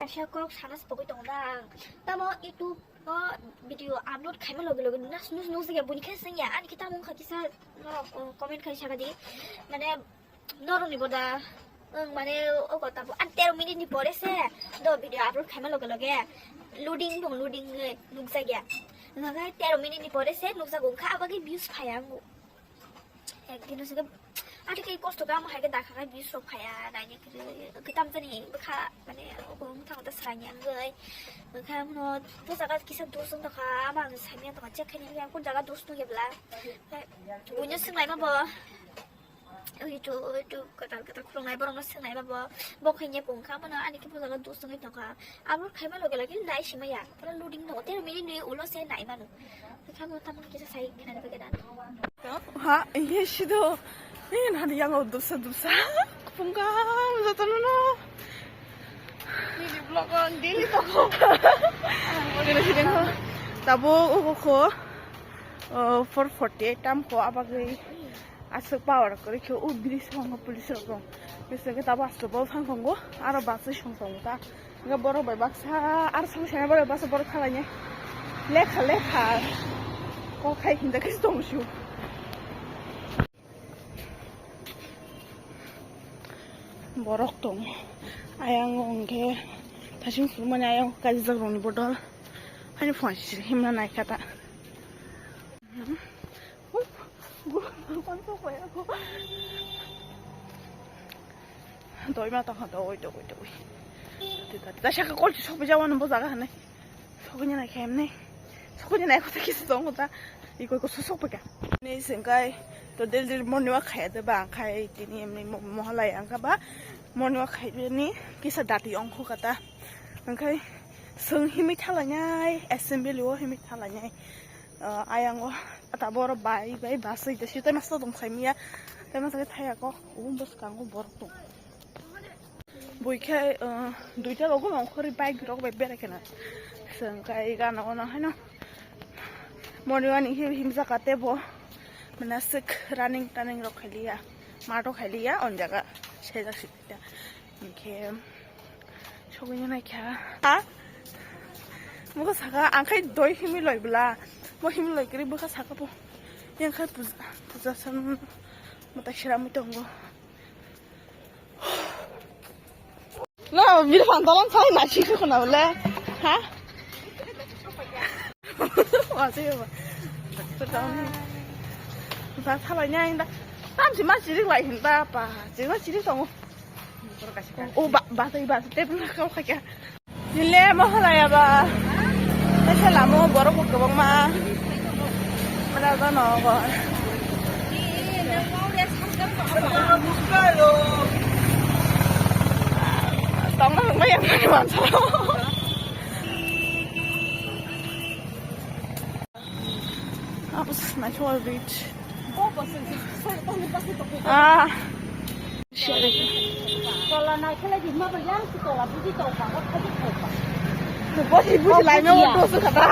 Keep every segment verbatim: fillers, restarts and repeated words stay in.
Kaisa kok sana se pogwi tongo da ang. Tamo YouTube o video upload khaima loge loge nukna nukjagya buini khe swngya ani khe tamo wngkha kisa norok, uh, comment khai sakadi. Mane norokni bo da ang mane o kota bo ani tero minute ni pore se do video upload khaima loge loge loading dong loading nukjagya. Nokha tero minute ni pore se nukjago wngkha abagwi views phaya ango. Ekdino se ati khe kosto khe amo hai khe dakha khe views rok phaya naini kwrwi khe tamjani bwkha mane obo wng thango ta swrangya wngwi. Bwkha hwnwi bo jaga kisa dos wng tongkha ama ang saimanya tongkha check khainai khe kung jaga dos tongya bwla. Buino swnglaima bo oito oito kwtal kwtal khulungnai borokno swnglaima bo bo khainai bo wngkha mano ani khe bo jaga dos wngwi tongkha. Upload khaima loge loge nai simaya pura loading tongo tei bini nwi ulo se nai mano. Khe bo tamo kisa sai khnani bagwi dan. Ha, ye sido. Ni nadi yang o dusa dusa. Pungkam jotono no. Ni di vlog on daily to ko. Tabo ugo ko, uh, four forty-eight tam ko abagwi. Aswk power kwrwi khe o bridge o police rok tong. Bwswk khe tabo aswk bol thang tongo, aro bus song tongo ta. Hwnkhe borok bai baksa aro song sana borok baksa borok thalainai. Lekha lekha kok hai hinda khe tong su. Borok tong. Ayang hwnkhe thasing phurmani ayang kajijak rokni bodol. Ani phone sisi himna naikha ta. Doi ma tongkha doi doi doi. Tita tita saka kol si sokpijak wano bo jaga hanai. Sokni nai khe emne. Sokni nai kota kisa tongo ta. Iko iko sosok pika. Ni sengkai to del del morning walk khaya de ba khai tini emne mo-, mohalai angka ba morning walk khai ni kisa dati ongkho kata. Angkai song himi thalainai assembly o himi thalainai. Ah, ayang o taboro bai bai basai de sita masa tong sai miya. Tei masa thaya ko um bwskango borok tong. Bui khe, ah, duita rogo mong khori bike rok bai bera kena. Sengkai gana ono haino. Moni wani hi himjaka tebo. Mana sik running running rok khaliya. Mato khaliya on jaga. Sejak sita. Hingkhe sogwi naikha. Ha? Mokhe saka ang khai doi himwi loi bwla. Mo himwi loi kwrwi bwkha saka bo. Yang khai puja, puja san mwtai seramwi tongo. No, bini phantalan sai nasi khuna bole. Ha? Wajib ba. Ba thalai nya inda. Tam si ma sirik lai hinda pa. Jima sirik tongo. O ba, ba tai ba table na kau khakia. Nile mohalaya ba. Nese lamo borok bo kwbangma. Mana ba no go. Tongma hwnba yang mani wansa. Tapos naikhe o bridge. Ah. Tola naikhe lai di ma ba yang si tola budi tola ko khaji ko. Budi budi lai no to su kata.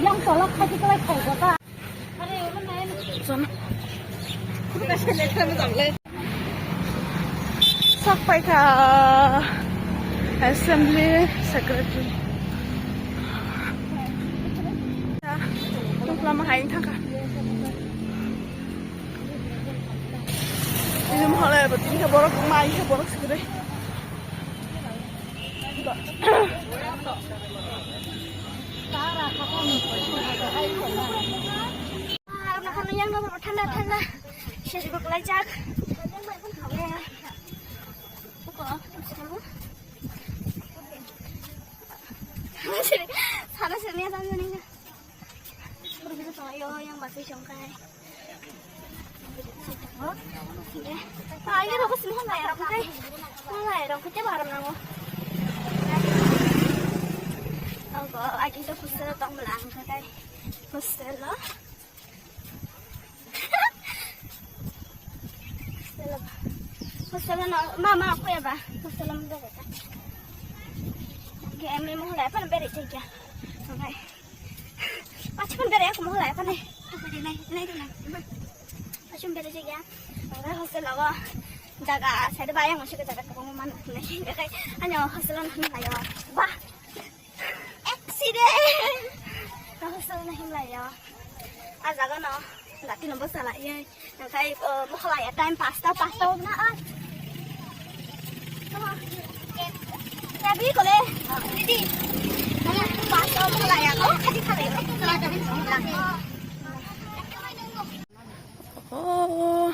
Yang tola khaji ko lai khai ko ta. Sana. Sak paikha assembly secretary. Lama hai thangkha. Ini mahalai berarti ini borok mai ini borok segede. Thanda thanda. Sesi bo kwlaijak. Sana sini ya tanya nih. Ayo yang masih songkai. Ayo rokok sini lah ya rokok kai. Lah ya rokok coba haram nango. Aku aja tuh kusel tong belang kai. Kusel lo. Hostel no, ma, ma, aku ya ba. Hostel no bere ta. Ke emni mo hola, apa bere cek ya. Sampai. Pas pun bere aku mo hola, apa nih? Apa di nai, nai di nai. Pas pun bere cek ya. Sampai hostel lo. Jaga, side ba yang masih ke jaga kebang mana, nai, nai, hanya hostel nang layo. Bah, accident. Hostel nang layo. Ah, jaga no, dati no basa la, ye. Nang kai, eh, mokhala ya time pasta, pasta na, ah. Tabi kole, didi. Pasta mokhala ya, oh, kadi kale. Oh.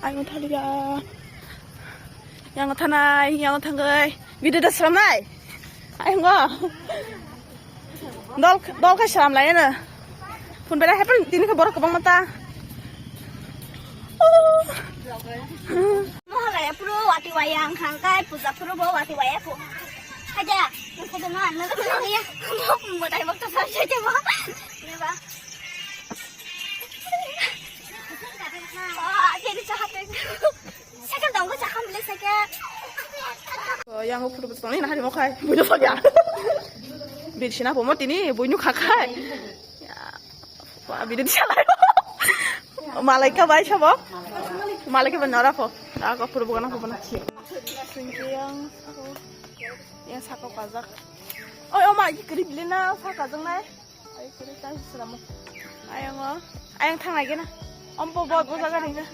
Ayung thaliya. Yang thanai, yang thangoi. Video da sramnai. Ayung go. Dol, dol ka sramlai na. Phun bera happen tini ka borok kobang mata. Oh. Mohalaya puro wati wayang khangkai puja puro bo wati waya ko. Haja, nang khaja ma, nang khaja ma ya. Mo dai bok to sa sa ja ma. Ne ba. Ah, jadi jahat. Second dong ko jahat beli second. Oh, yang photo bos ni hari mo khai. Buino phagya. Bil sina pomo tini buino khakai. Ya. Wah, bini salai. Malaika bai sabo. Malaika bai nora po. Aku pura bukan aku pernah. Singki yang sako, yang sako kajak. Oh, oh, ma, ini kerip lina sako kajak nai. Ai, kerip tang seramu. Ayang oh, ayang thang lagi na. Om po bot bot jaga ringa.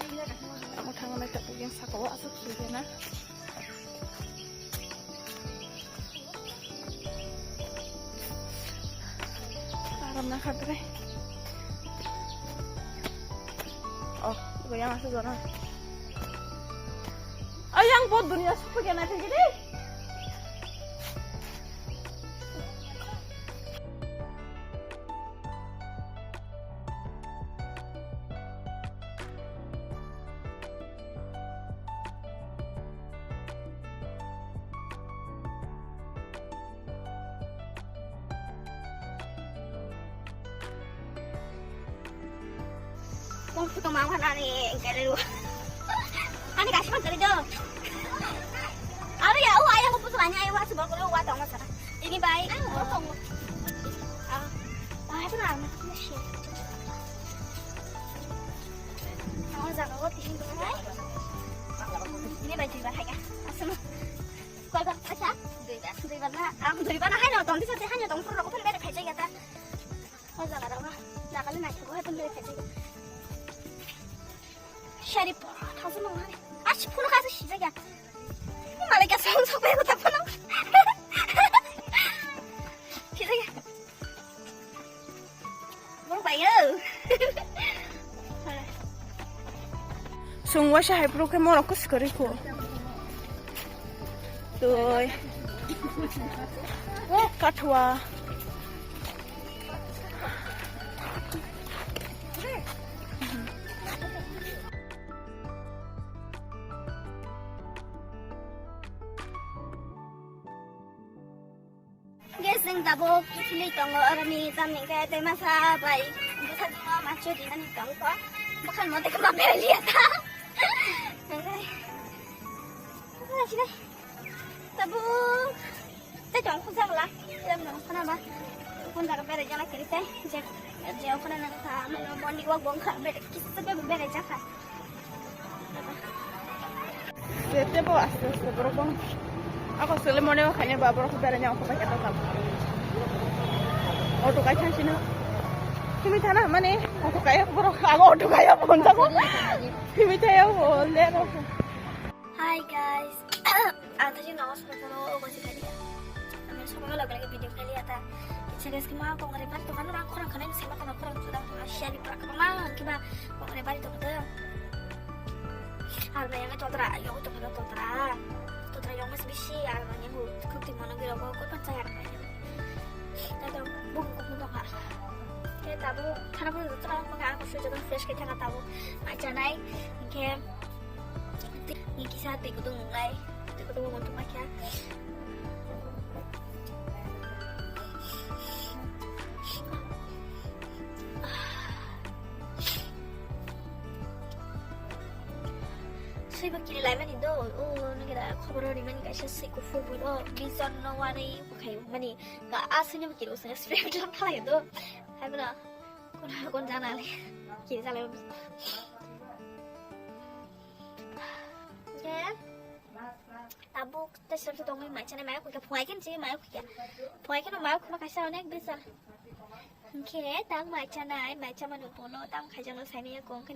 Kamu thang nai tak yang sako asuk sih na. Aram na kha bre. Oh, ibo yang asa jora. Ayang bot dunia suku jana thang gini. Kung photo ma wngkha nani gari o. Ani kaisa ma gari do. Aro ya, o ayang ko photo ani ayang wa se bokolo wa tong sa. Ini bai. Ah, bai pura ma. Shi. Ang jaga o tini bai. Ini bai tini bai hai ya. Asal. Koi bar khaisa? Dui bar. Dui bar na? Ang dui bar na haino tong disa te haino tong phuru rok phun bere khaijak ya ta. O jaga rok na. Jaga le nai thok hai phun bere khaijak ya. Shari por thasa nang hai. Achi phuru khaisa sijak ya. Malai ka song sok bai ko ta phun. Sijak ya. Mung bai o. Sung waisa hai phuru khe morok khe swkari kho. Twi. Kathua. Guys, jeng tabuk philwi tongo, oroni tamni khe tei masa bai bwsajwkno manso rinani tongkha. Bwkhani mote khe ma berliya ta. Hwnkhai, hwnkhai sini tabuk tei tong khujak la. Tei nong khana ba. Kun jaga berai jana kiri tei je, je khana nang kha, mano morning walk bong kha, berai kisa berai jakha. Sete bo aste aste borok bong. Ako sele mone o khaine ba borok bere nya ko bai kata tam. Auto kai thang sino. Kimi thana mane auto kai borok ago auto kai bon jago. Kimi thaya o le ro. Hi guys. Ang thaji nongo soro poro o gosi kali. Ami soro loge loge video kali ata. Kichha guys kima kongre bari to kan rang khorang khane sema kana khorang sudah. Share pura kama kiba kongre bari to kata. Ar na yang totra, yang totra totra. Totra yang mas bisi ar na yang khuk ti mono giro ko ko panchai ar na yang. Tado bung ko mundo ha. Ke tabo khana pun totra maka aku sudah fresh ke khana tabo. Mai janai ke ni kisa te ko tung lai. Te ko tung mo tung ma kya. Swiba kiri laimani do, o nokira khobor rimani kaisa swi kuphur bui no bijon no wari bwkhai mani ka a swini bo kiri usai spray bottle khalai do. Hai bwla kon kon jana le kiri jalai. Tabuk tei sir tongwi mai chanai mai khuikha phungai khe se mai khuikha. Phungai khe no mai khuma kaisa onek bisa. Hingkhe tang mai chanai mai chamani ulo tang khaijak no saimaya kong khe